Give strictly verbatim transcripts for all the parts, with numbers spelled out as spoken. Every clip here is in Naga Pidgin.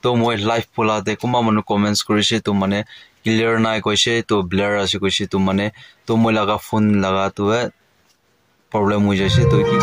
To moi live bola te kunba manu comments kurishe, to mane clear nai koishe, to blur ase koishe, to mane to moi laga phone laga to eh problem hoi jaise, to ki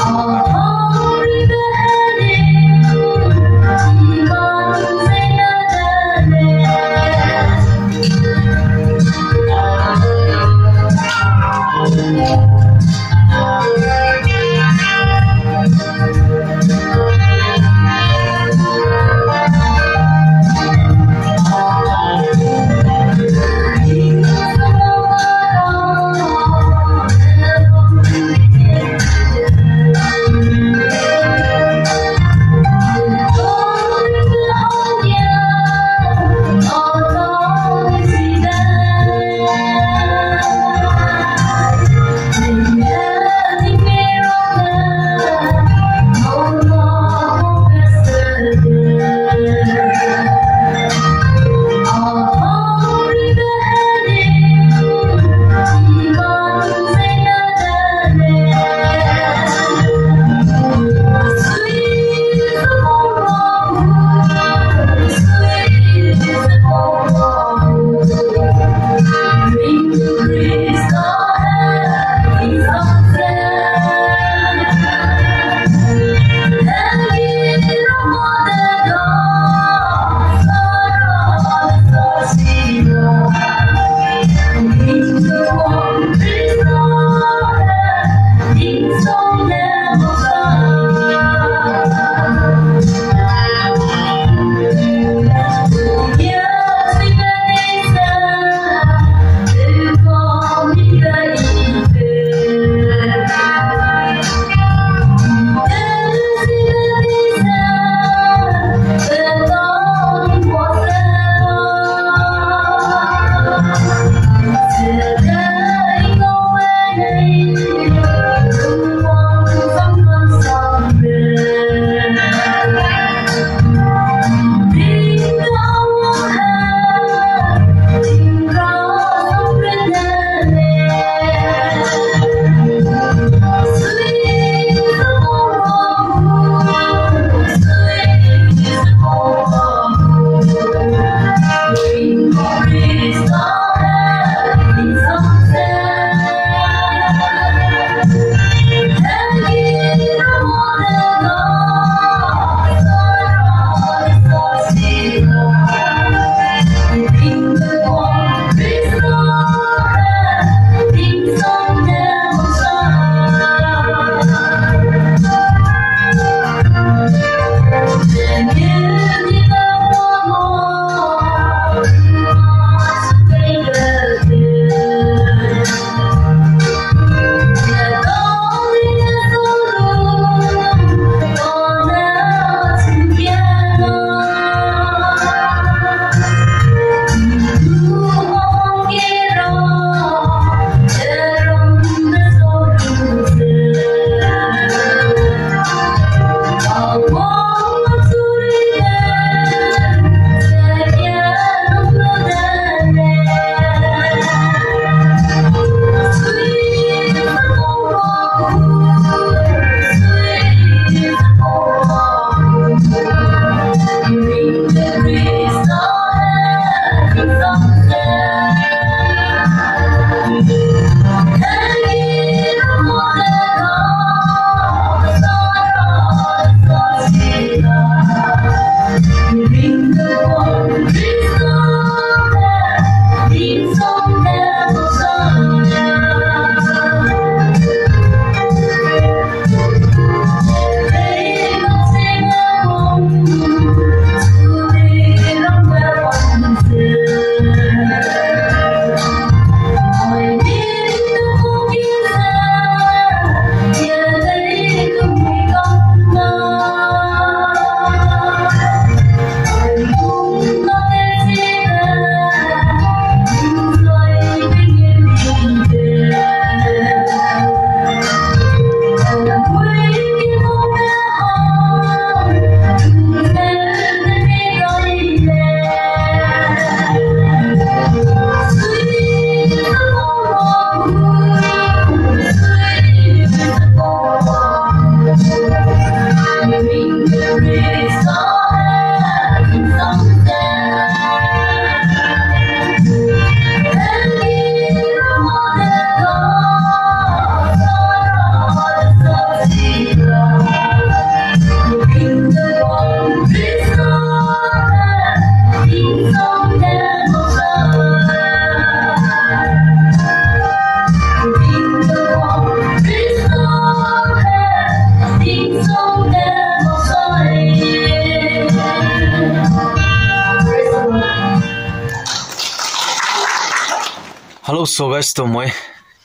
Hello, so guys, to moi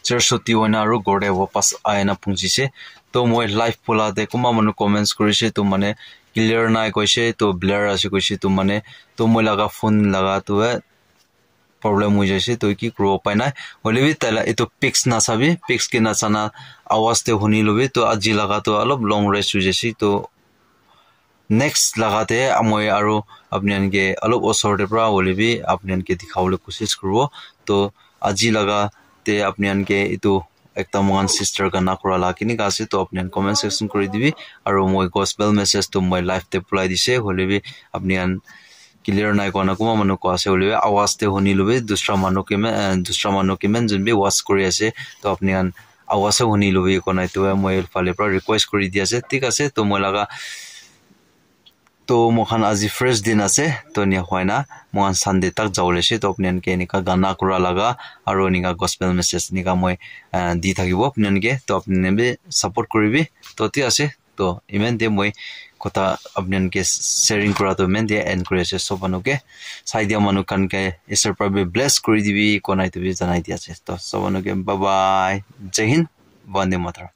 church chuti hoina aru ghor te wapas aina punchise. To moi live bola te kunba manu comments kurise, to mane clear nai koise, to blur ase koise, to mane to moi laga phone laga to eh, problem hoi jaise, to ki kuribo upai nai. Hoile bi taila etu pics nasabi, pics ke nasana awaz te huni lobi, to aji laga to alop long rest hoi jaise, to next laga te moi aru apni khan ke alop osor te pra hoile bi apni khan ke dikhabole kosis kuribo. To aji laga te apni khan ke etu ekta moikhan sister gana kura la kinika ase, to apni khan comment section kuri dibi. Aru moi gospel message to moi live te pulai dise, hoile bi apni khan clear nai kona, kunba manu koi ase hoile bi awaz te huni lobi, dusra manu kiman, eh, dusra manu kiman jun bi watch kuri ase, to apni khan awaz te huni lobi kona etu moi phale pra request kuri di ase, thik ase. To moi laga to moikhan aji first din ase, to enia hoina moikhan Sunday tak jabole ase, to apni khan ke enika gana kura laga aru enika gospel message enika moi, eh, di thakibo apni khan ke, to apni khan bi support kuribi. To thik ase, to iman te moi kotha apni khan ke sharing kura to iman te end kuri ase. Sob manu ke sai dia manu khan ke Isor pra bi bless kuri dibi kona etu bi janai di ase. To sob manu ke bye bye, Jai Hind, Vande Mataram.